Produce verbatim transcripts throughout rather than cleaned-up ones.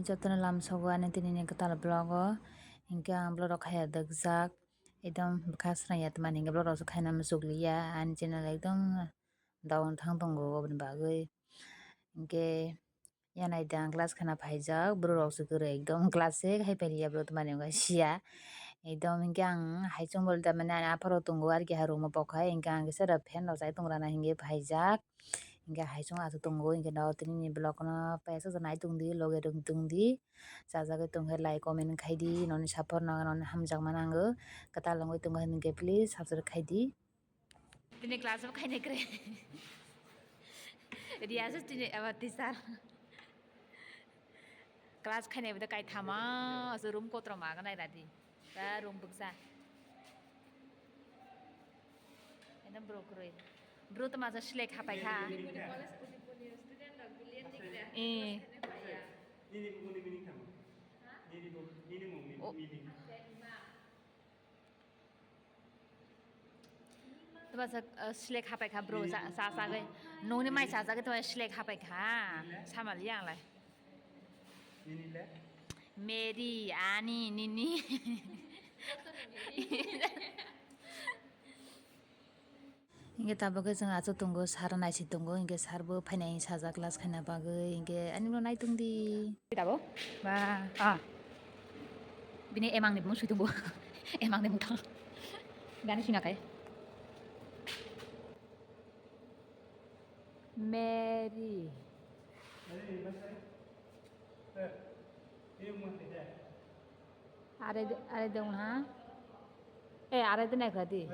Jotono lamsogo ani tini ni kwtal vlog o, hinkhe ang vlog rok khaiya dwkjak, ekdom bwkha srang ya tongmani hinkhe vlog rok se khaina muchukliya, ani channel ekdom down thang tongo oboni bagwi. Hinkhe ya naidi ang class khana phaijak, borok rok se kwrwi ekdom class se hai pailiya borok tongmani wngkha siya, ekdom hinkhe ang haichung bol tamani ani apharo tongo, arki ha room o pokhai hinkhe ang kisa fan rok chai tongrana hinkhe phaijak. Hinkhe haichung achuk tongo, hinkhe no tini ni vlog no paisa nai tongdi, loge rwng tongdi, chajagwi tongkhe like comment khaidi, noni support no noni hamjakma nango, kwtal wngwi tongo hinkhe please subscribe khaidi. Tini class bo khainai kwrwi. Riya se tini abo teacher. Class khainai bo kaithama, so room kotorma nai radi. Ta room buksa. Ekdom bro kwrwi. Bro to masa selek hapai kha. Eh. Nini mung ni meaning tamo? Nini mung ni meaning. Tuma sa, eh, selek hapai kha bro, sa, sa, sagwi. Nungni mai sa, sagwi tuma selek hapai kha. Samali yang lai. Nini le? Mary, ani, nini. Hinkhe tabuk khe chwng achuk tongo, sir naising tongo, hinkhe sir bo phainai sajak class khaina bagwi, hinkhe ani ulo nai tongdi. Tabo? Ba, ah. Bini emang ni bumung sui tongo. Emang ni bumung. Gani sui nakai. Mary. Are, are dong ha? Eh, are de naikha di.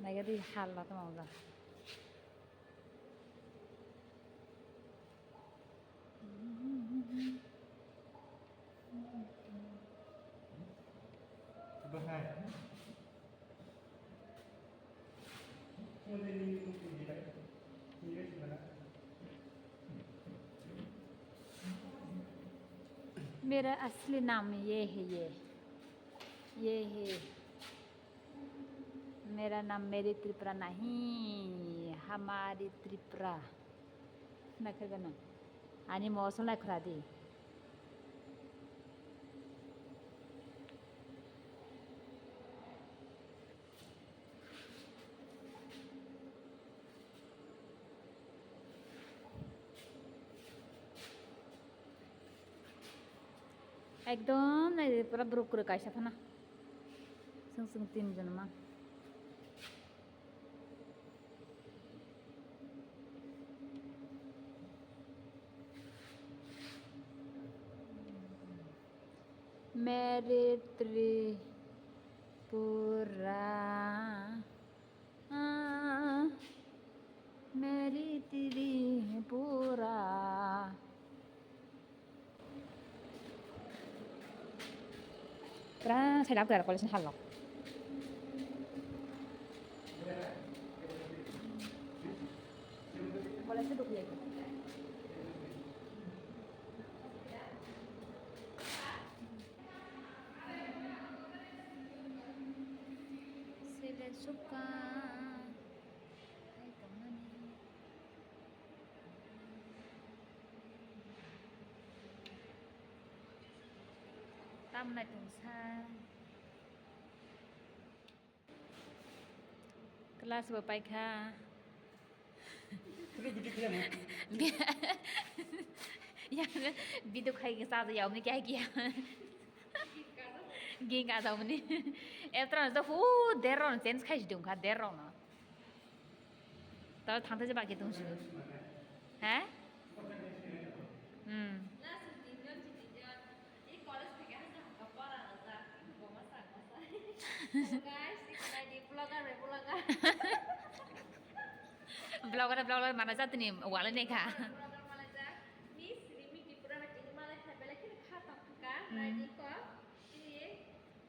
Naikha di halla tongma. मेरा असली नाम ये है, ये, ये है। मेरा नाम मेरी त्रिपुरा नहीं, हमारी Tripura. Naikha gana. Ani moso naikha di. Ekdom nai pura borok kwrwi kaisa phano. Chwng chwng tin jon ma. Mary Tripura. Ah, Mary Tripura. Pura sai lab gara college ni hall no. College se dukli. Sele suka. Hai tongmani. Tamnai tongsa. Class bo paikha. Yang video khai ke sa ya, umni kya kiya. Ging ka sa umni. Etra to hu dero change khai dum kha dero no. Tao thangta je baki tong si. He? Hmm. Vlogger, vlogger mana jatni wale ne kha. Vlogger mana ja. Miss Rimi Tripura na tini malai kha belai kheno kha tong kha. Hmm. Nai di ko. Tini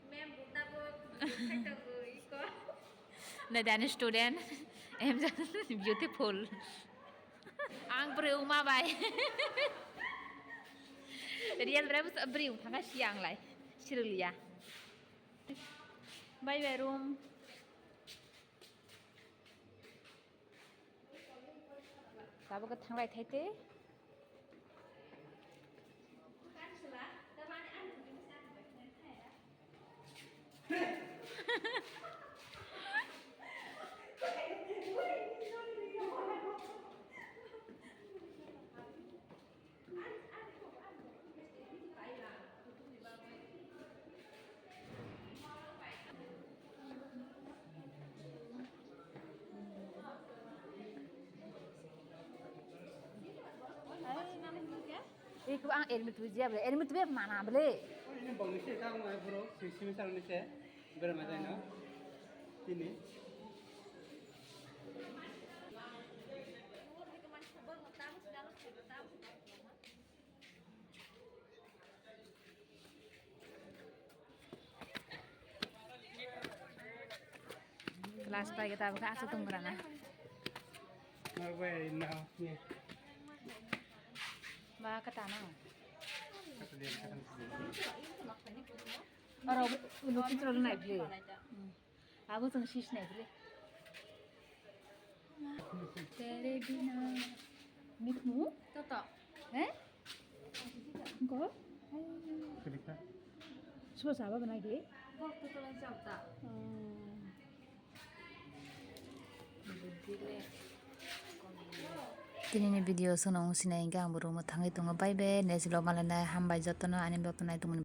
mem buddha bo khai tongo iko. Nai dani student. Em beautiful. Ang pwrwi wngma bai. Real drive bri thangkha si ang lai. Siriliya. Bye bye room. Tabuk thanglai thaite. Iku ang admit tuji ya bele, admit tuji mana bele. Ini bangni se tang mai bro, sisi misal ni se, berma jai no. Ini. Last pai kita buka asa tunggu rana. Marbai na ni. Ba kata na. Kata dia kata. Aro unu kitro na beli. Abo chwng sis nai bwle. Tere bina. Mikmu? Toto. Eh? Ko? Kedika. Suba saba bana ke? Bok toto lai chapta. Hmm. Tini ni video sono sinai hingke ang bo room o thangwi tongo. Bye bye. Next vlog malai nai. Hambai jotono ani vlog nai tongmani.